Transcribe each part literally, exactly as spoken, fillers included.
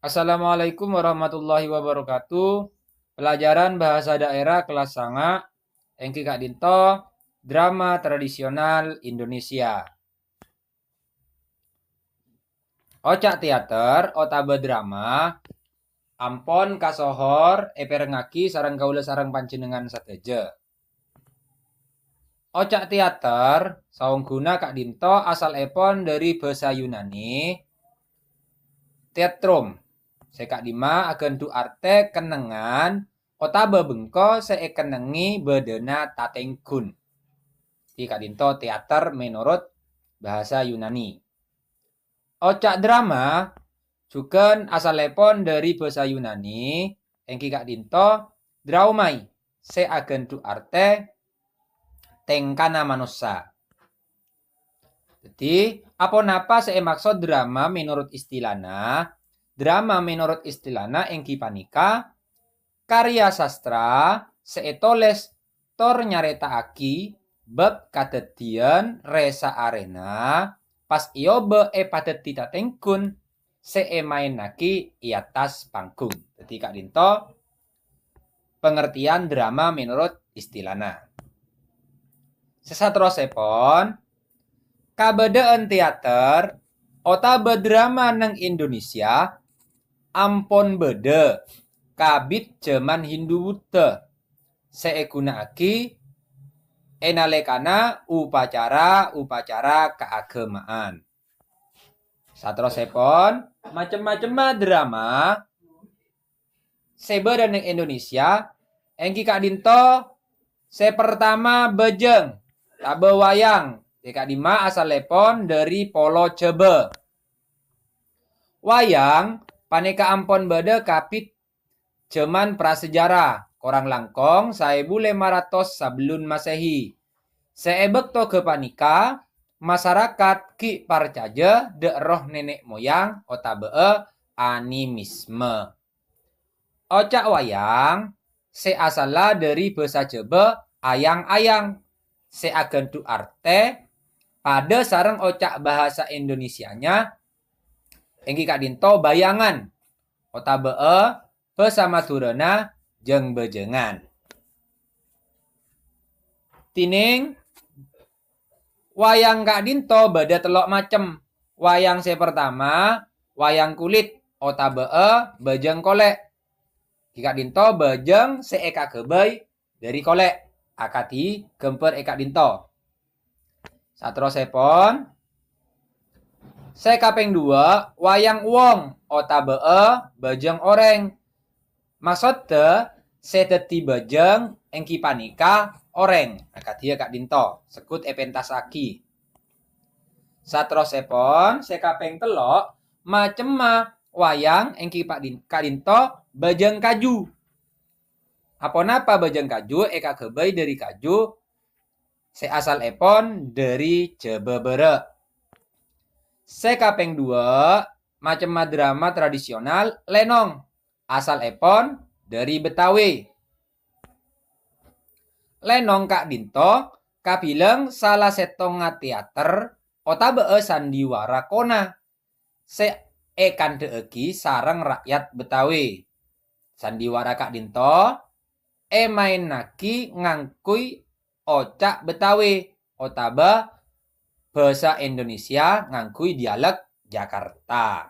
Assalamualaikum warahmatullahi wabarakatuh. Pelajaran bahasa daerah kelas sanga, èngghi ka'dinto drama tradisional Indonesia. Oca' teater otabâ drama ampon kasohor èpèrengngaghi sareng kaulâ sareng panjhennengngan sadhâjâ. Oca' teater saongghuna ka'dinto asalèpon dhâri bhâsa Yunani theatrum, sè ka'dimma aghândhu' artè kennengngan otabâ bengko sè èkennengngè bâdâna tatèngghun. Dhâddhi ka'dinto teater menorot bhâsa Yunani. Oca' drama jhughân asalèpon dhâri bhâsa Yunani, èngghi ka'dinto draomai, sè aghândhu' artè tèngkana manossa. Dhâddhi, aponapa sè èmaksod drama menorot istilana? Drama menorot istilana èngghi panèka karya sastra sè ètolès tor nyarèta'aghi bâb kadhâddhiyân rè-saarèna pas èobâ èpadhâddhi tatèngghun sè èmaènnaghi è attas panggung. Dhâddhi ka'dinto pangartèyan drama menorot istilana. Sè saterrossèpon, kabâdâ'ân teater otabâ drama neng Indonesia ampon bâdâ kabit jhâman Hindu Buddha sè èghuna'aghi è nalèkana upacara-upacara kaaghâma'an. Saterrossèpon, macem-macemma drama sè bâdâ neng Indonesia, èngghi ka'dinto sè partama bâjâng, otabâ wayang, sè ka'dimma asalèpon dhâri polo Jhâbâ. Wayang panèka ampon bâdâ kabit jhâman prasejarah, korang langkong saèbu lèma ratos sabellun Masehi. Sè è bâkto ghâpanèka, masarakat ghi' parcajâ dâ' erroh nènè' moyang otabâ'â animisme. Oca' wayang sè asalla dhâri bhâsa Jhâbâ ayang-ayang, sè aghândhu' artè padâ sareng oca' bhâsa Indonesianya, èngghi ka'dinto bayangan, otabâ'â bhâsa Madhurâna jâng-bâjângan. Dhinèng wayang ka'dinto bâdâ tello' macem. Wayang sè partama, wayang kulit, otabâ'â bâjâng kolè'. Ghi' ka'dinto bâjâng sè èkaghâbây dhâri kolè', akadhi ghâmbhâr è ka'dinto. Saterrossèpon, sè kapèng duwâ', wayang uwong otabâ'â bâjâng orèng. Maksoddhâ sè dhâddhi bâjâng èngghi panèka orèng, akadhi ka'dinto, segghut èpèntassaghi. Saterrossèpon, sè kapèng tello', macemma wayang èngghi pa'din-, ka'dinto bâjâng kaju. Aponapa bâjâng kaju èkaghâbây dhâri kaju sè asalèpon dhâri Jhâbâ Bârâ'. Sè kapèng duwâ', macemma drama tradisional lènong, asalèpon dhâri Betawi. Lènong ka'dinto kabilang sala sèttonga teater otabâ'â sandiwara kona sè èkandhâ'aghi sareng ra'yat Betawi. Sandiwara ka'dinto èmaènnaghi ngangghuy oca' Betawi otabâ bhâsa Indonesia ngangghuy dialek Jakarta.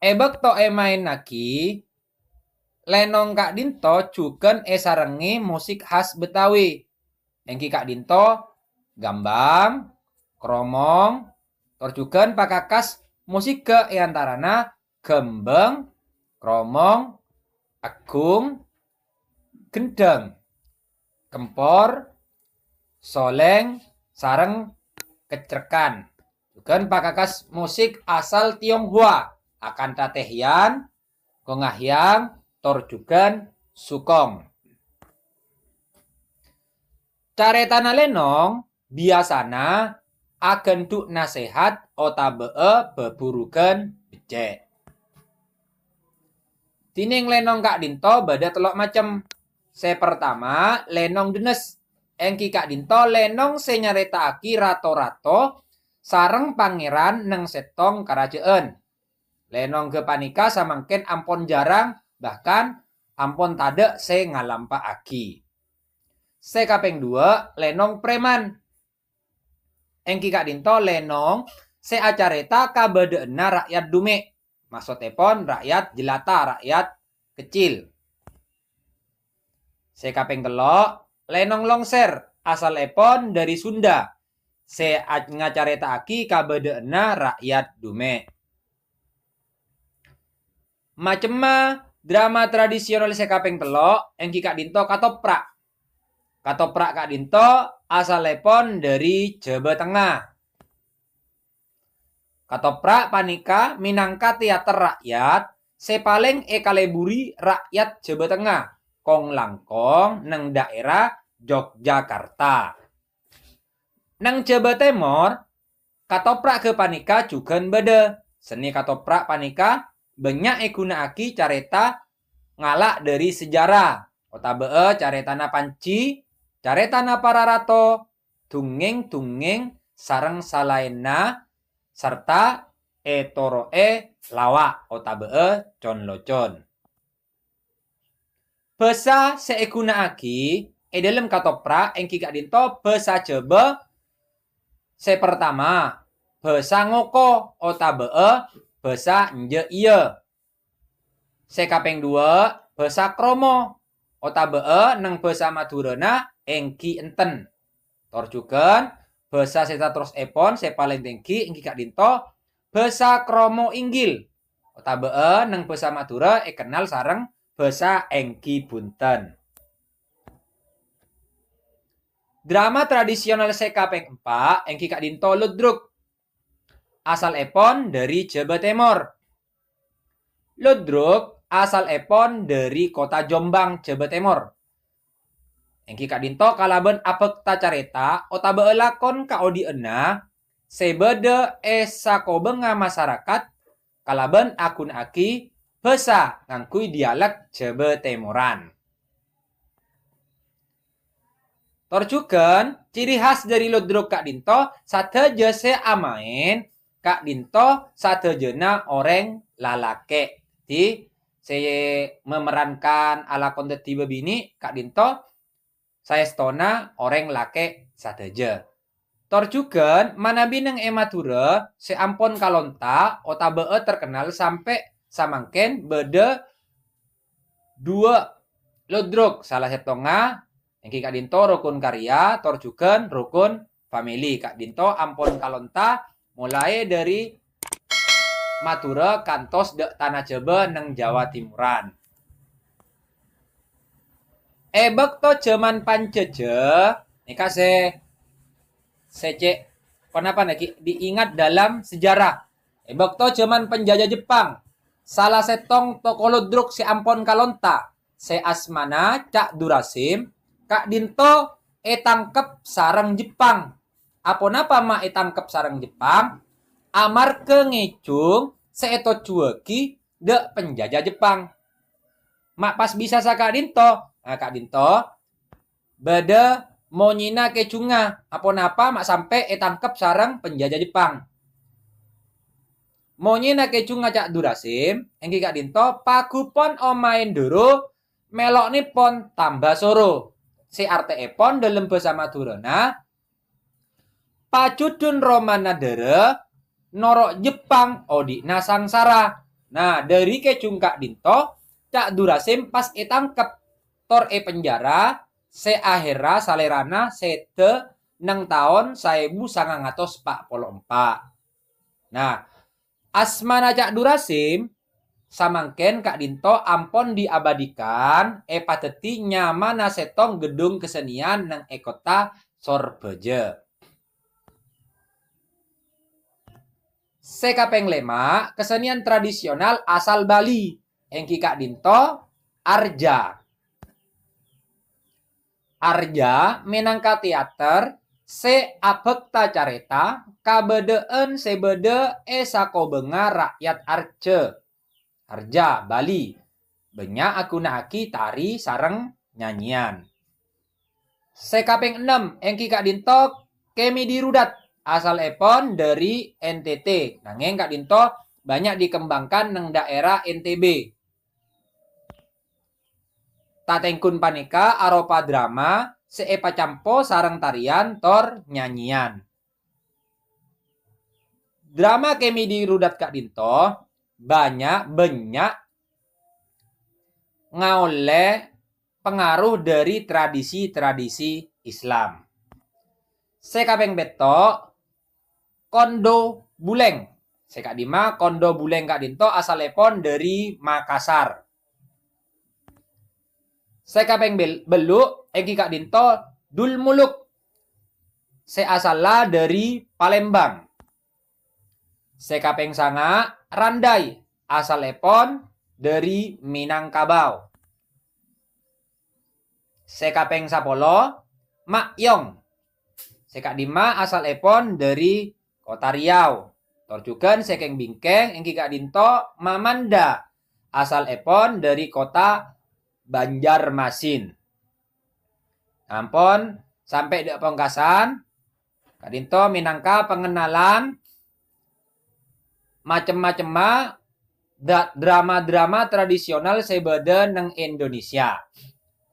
È bâkto èmaènnaghi, lènong ka'dinto jhughân èsarengngè musik khas Betawi, èngghi ka'dinto gambang, kromong, tor jhughân pakakas musigghâ è antarana ghâmbâng, kromong, èghung, ghendhâng, kempor, solèng, sareng kecrekan. Jhughân pakakas musik asal Tionghoa, akantha tehian, kongahyang, tor jhughân sukong. Carètana lènong biyasana aghândhu' nasèhat otabâ'â bhâbhurughân beccè'. Dhinèng lènong ka'dinto bâdâ tello' macem. Sè partama, lènong dhennes, èngghi ka'dinto lènong sè nyarèta'aghi rato-rato sareng pangèran neng sèttong karajâ'ân. Lènong ghâpanèka samangkèn ampon jhârâng, bahkan ampon tadâ' sè ngalampa'aghi. Sè kapèng duwâ', lènong preman. Èngghi ka'dinto lènong sè acarèta kabâdâ'ânna ra'yat dumè'. Maksoddhèpon ra'yat jelata, ra'yat kecil. Sè kapèng tello', lènong longser, asalèpon dhâri Sunda, sè a-, ngacarèta'aghi kabâdâ'ânna ra'yat dumè'. Macemma drama tradisional sè kapèng tello' èngghi ka'dinto Katopra'. Katopra' ka'dinto asalèpon dhâri Jhâbâ Tengnga. Katopra' panèka mènangka teater ra'yat sè palèng èkaleburi ra'yat Jhâbâ Tengnga, kong-langkong neng dhaèra Yogyakarta. Neng Jhâbâ Tèmor, Katopra' ghâpanèka jhughân bâdâ. Seni Katopra' panèka bânnya' èghuna'aghi carèta ngala' dhâri sejarah, otabâ'â carètana Panji, carètana para rato, dhungngèng-dhungngèng sareng salaènna, sarta ètoro'è lawa' otabâ'â con-locon. Bhâsa sè èghuna'aghi è dhâlem Katopra' èngghi ka'dinto bhâsa Jhâbâ sè partama, bhâsa ngoko otabâ'â bhâsa enjâ' iyâ. Sè kapèng duwâ', bhâsa Kromo otabâ'â neng bhâsa Madhurâna èngghi enten. Tor jhughân, bhâsa sè saterrossèpon sè palèng tèngghi èngghi ka'dinto bhâsa Kromo Inggil, otabâ'â neng bhâsa Madhurâ èkennal sareng bhâsa èngghi bhunten. Drama tradisional sè kapèng empa' èngghi ka'dinto Ludruk. Asalèpon dhâri Jhâbâ Tèmor. Ludruk asalèpon dhâri kottha Jombang, Jhâbâ Tèmor. Èngghi ka'dinto kalabân abhâkta carèta otabâ'â lakon kaodi'ânna sè bâdâ è sakobângnga masarakat kalabân aghuna'aghi bhâsa ngangghuy dialek Jhâbâ Tèmoran. Tor jhughân, ciri khas dhâri Ludruk ka'dinto sadhâjâ sè amaèn ka'dinto sadhâjâna orèng lalakè'. Dhâddhi, sè memerankan alakon dhâddhi bâbinè' ka'dinto saèstona orèng lakè' sadhâjâ. Tor jhughân manabi neng è Madhurâ sè ampon kalonta otabâ'â terkenal sampè' samangkèn bâdâ duwâ' Ludruk, sala sèttongnga èngghi ka'dinto Rukun Karya, tor jhughân Rukun Famili. Ka'dinto ampon kalonta molaè dhâri Madhurâ kantos dâ' tana Jhâbâ neng Jhâbâ Tèmoran. È bâkto jhâman panjhâjhâ, nèka sè, sè cè', ponapa nèka diingat dalam sejarah. È bâkto jhâman penjajah Jepang, sala sèttong toko Ludruk sè ampon kalonta, sè asmana Cak Durasim, ka'dinto ètangkep sareng Jepang. Aponapa ma' ètangkep sareng Jepang? Amarghâ ngèjhung sè ètojjhuwâghi dâ' penjajah Jepang. Ma' pas bisa saka'dinto? Nah, ka'dinto bâdâ monyèna kèjhungnga. Aponapa ma' sampè' ètangkep sareng penjajah Jepang? Monyèna kèjhungnga Cak Durasim, èngghi ka'dinto pagupon ommaèn dhuru mèlo'nèpon tamba soro. Sè artèèpon dâlem bhâsa Madhurâna, pajudhun romana dârâ, noro' Jepang odi'na sangsara. Nah, dhâri kèjhung ka'dinto, Cak Durasim pas ètangkep, tor èpenjara, sè ahèrra salèrana sèdhâ neng taon saèbu sangang atos pa' polo empa'. Nah, asmana Cak Durasim samangkèn ka'dinto ampon diabadikan èpadhâddhi nyamana sèttong ghedhung kaseniyan neng è kottha Sorbhâjâ. Sè kapèng lèma', kaseniyan tradisional asal Bali, èngghi ka'dinto arja. Arja mènangka teater sè abhâkta carèta kabâdâ'ân sè bâdâ è sakobângnga ra'yat arja. Arja Bali bânnya' aghuna'aghi tari sareng nyanyèyan. Sè kapèng ennem èngghi ka'dinto Kemi Dirudat, asalèpon dhâri N T T, nangèng ka'dinto banyak dikembangkan neng daerah N T B. Tatèngghun panèka aropa drama sè èpacampo sareng tarian tor nyanyian. Drama komedi rudat ka'dinto bânnya', bânnya' ngaollè pangaruh dhâri tradisi-tradisi Islam. Sè kapèng pètto', Kondo Bulèng. Sè ka'dimma Kondo Bulèng ka'dinto asalèpon dhâri Makassar. Sè kapèng bel-, bellu' èngghi ka'dinto Dul Muluk. Sè asalla dhâri Palembang. Sè kapèng sanga', Randai, asalèpon dhâri Minangkabau. Sè kapèng sapolo, Mak Yong. Sè ka'dimma asalèpon dhâri Kota Riau. Tor jhughân sè kèng bingkèng èngghi ka'dinto Mamanda, asalèpon dhâri Kota Banjarmasin. Ampon sampè' dâ' pongkasan, ka'dinto mènangka pangennalan macem-macemma da-, drama-drama tradisional sè bâdâ neng Indonesia.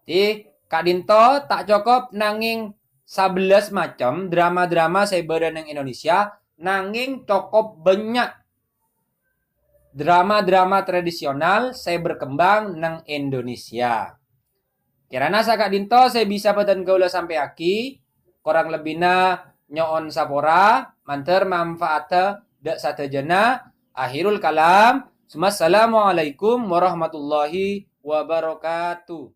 Dhi, ka'dinto ta' cokop nangèng sabellâs macem drama-drama sè bâdâ neng Indonesia, nangèng cokop bânnya' drama-drama tradisional sè berkembang neng Indonesia. Kèrana saka'dinto sè bisa bhâdhân kaulâ sampèyaghi, korang lebbina nyo'on sapora, mandhâr manfaat dâ' sadhâjâna. Akhirul kalam, assalamualaikum warahmatullahi wabarakatuh.